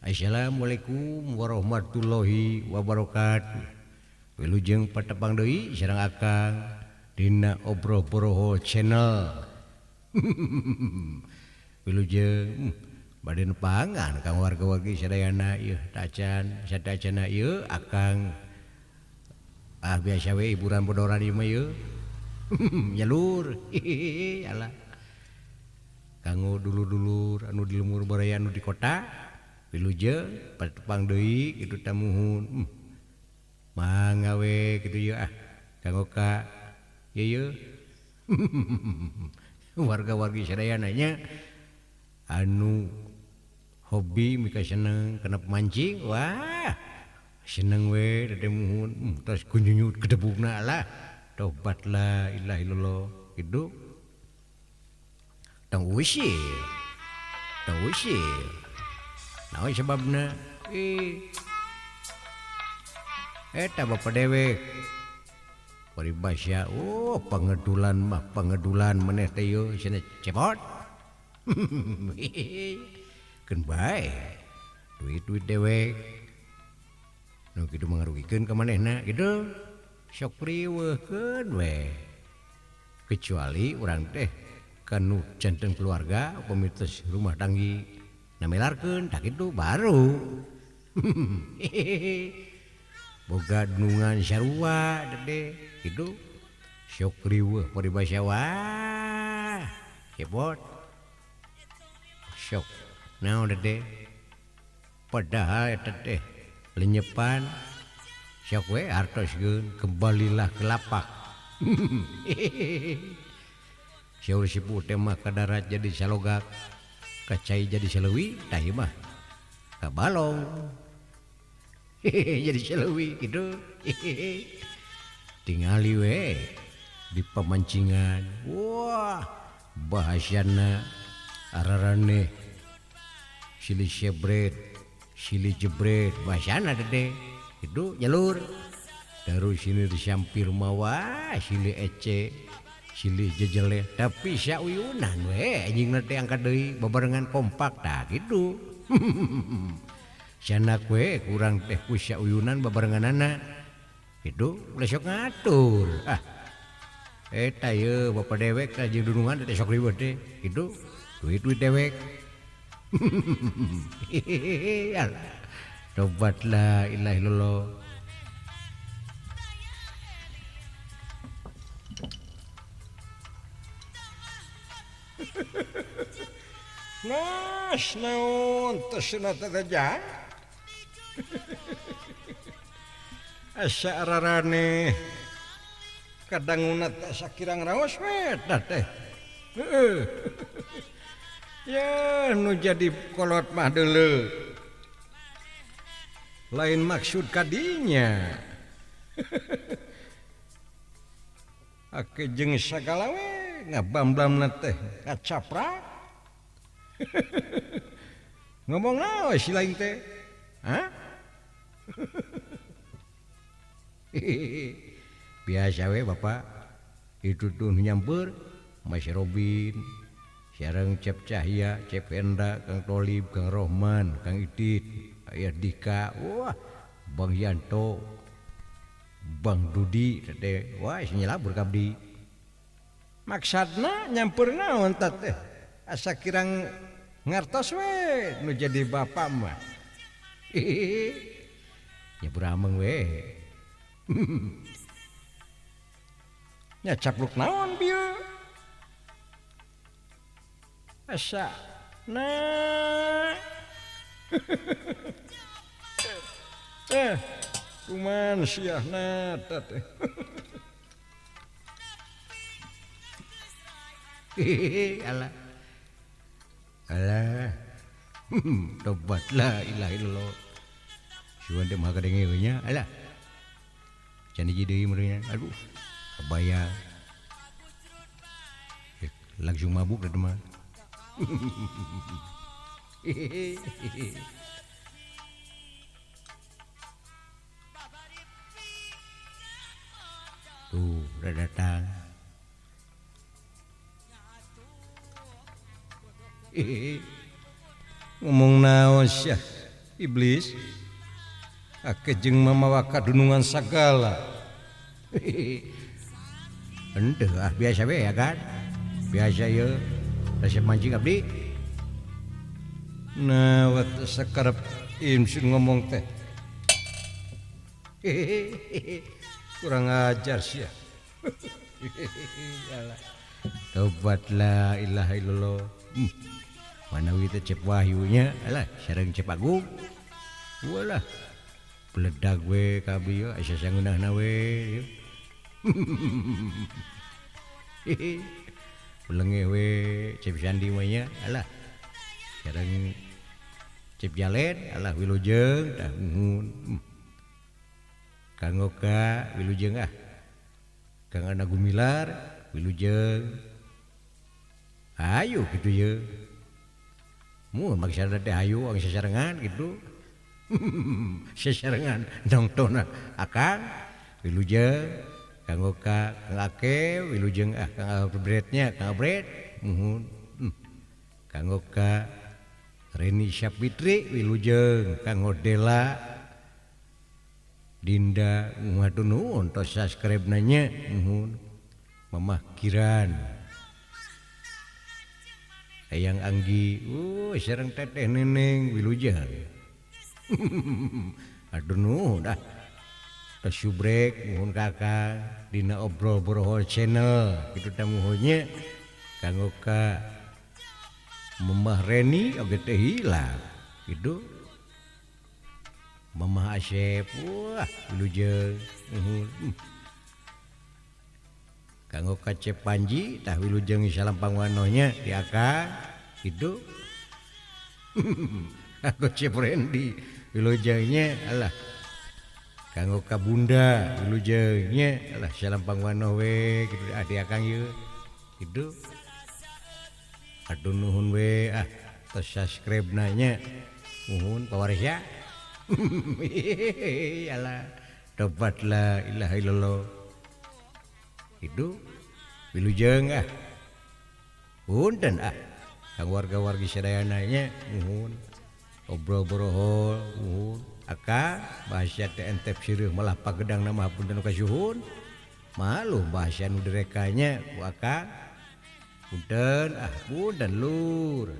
Assalamualaikum warahmatullahi wabarakatuh. Wilujeng patepang deui sareng Akang dina Obrol Boroho Channel. Wilujeng bade nepangan kang warga-wargi sadayana ieu tacan sadacana ieu Akang ah biasa we hiburan bodoran ieu mah ieu. Nyalur. Alah. Kanggo dulur-dulur anu di lemur baraya anu di kota wilujeng patepang deui kitu tamuhun. Mangga we kitu ieu ah kanggo ka ieu ieu. Warga-wargi sadayana nya anu hobi mika seneng kena mancing wah seneng we teh muhun tos kunjunyut gedebukna lah tobat la ilaha illallah kitu tong usil naon sebabna eta bapa dewek paribasa oh pangedulan mah pangedulan maneh teh ieu cenah cepot. Keun bae duit-duit dewek nu kitu mangarugikeun ka manehna kitu sok riweuhkeun we kecuali urang teh kanu janten keluarga komites rumah tanggi namelarkeun tah kitu baru. Boga dunungan sarua teh kitu sok riweuh paribasa wah cepot sok naon teh padahal eta teh lenyepan sok we hartos geun kembalilah ke lapak. Saur sipu teh mah ka darat jadi salogak ka cai jadi saleuwi tah ieu mah ka balong jadi saleuwi kitu. Tingali we di pamancingan wah bahasana araraneh silih sebret silih jebret bahasana teh itu jalur terus sini disampir mawa silih ece silih jejele tapi sauyunan we anjing teh angkat deui babarengan kompak tah kitu. Sanak we kurang teh ku sauyunan babarenganana kitu ulah sok ngatur ah eta ieu bapa dewek tah jeung dunungan teh sok ribet teh kitu duit-duit dewek. Alah tobat la ilaha illallah. Nas naon tesna teh ja? Asa ararane kadanguna teh sakirang raos we tah teh. Heeh. Ya nu jadi kolot mah deuleu. Lain maksud kadinya. Ake jeung sagala we ngabamblamna teh kacaprak. Ngomong naon si lain teh? Hah? Biasa we bapak itu tuh nyamper Mas Robin sareng Cep Cahya, Cep Hendra, Kang Tolib, Kang Rohman, Kang Itit, Ayah Dika, wah Bang Yanto, Bang Dudi teh wah nyelabur kabdi. Maksudna nyamper naon tah teh? Asa kirang ngartos we nu jadi bapak mah. Nyamper ameng we. Nya capluk naon bieu? Asa nah kuman siahna teh. Alah alah tobat la ilaha illallah suan teh maha kadenge we nya alah can hiji deui meureun aduh kabaya langsung mabuk teh mah. Tuh udah datang. Ngomong naon sia iblis ake jeung mamawa kadunungan sagala. Henteu ah biasa we ya kan. Biasa ieu resep mancing abdi. Nah wat sakarep imsun ngomong teh. Kurang ajar sia. Tobat la ilaha illallah. Manawi teh Cep Wahyunya alah sareng Cep Agung. Walah beledag we kabeh ieu asa sangeunahna we. Belenge we Cep Sandi mah nya alah sareng Cep Jalen alah wilujeng tah nuhun. Kang Oka wilujeng ah. Kang Ana Gumilar wilujeng. Ayo kitu ye. Mun maksana teh hayu ang sasarengan gitu. Sasarengan nongtona akang wilujeng Kang Oka Kang Ake wilujeng ah Kang Abretnya Kang Abret muhun. Kang Oka Reni Syapitri wilujeng Kang Odela Dinda hatur nuhun tos subscribe nanya muhun. Mamah Kiran Eyang Anggi, sareng teteh neneng wilujeng. Aduh nuhun ah. Tos subrek muhun kakak dina obrol borohol channel kitu tah muhunnya Kang Oka Mamah Reni oge teh hilang kitu. Mamah Asep wah wilujeng muhun. Kang Oka Cep Panji tah wilujeng salam pangwanohnya di akang kitu. Kanggo Cep Rendi wilujengnya alah. Kang Oka Bunda wilujengnya alah salam pangwanoh we kitu ah di akang ieu kitu. Aduh nuhun we ah tos subscribe nanya nuhun pawarisya. Alah tobat la ilaha illallah. Itu wilujeng ah. Punten ah kang warga-wargi sadayana nya nuhun. Obrol borohol nuhun. Aka bahasa teh entep sireuh malah pagedang nama punten nu kasuhun. Maluh bahasa nu direkanya ku aka. Punten ah punten lur.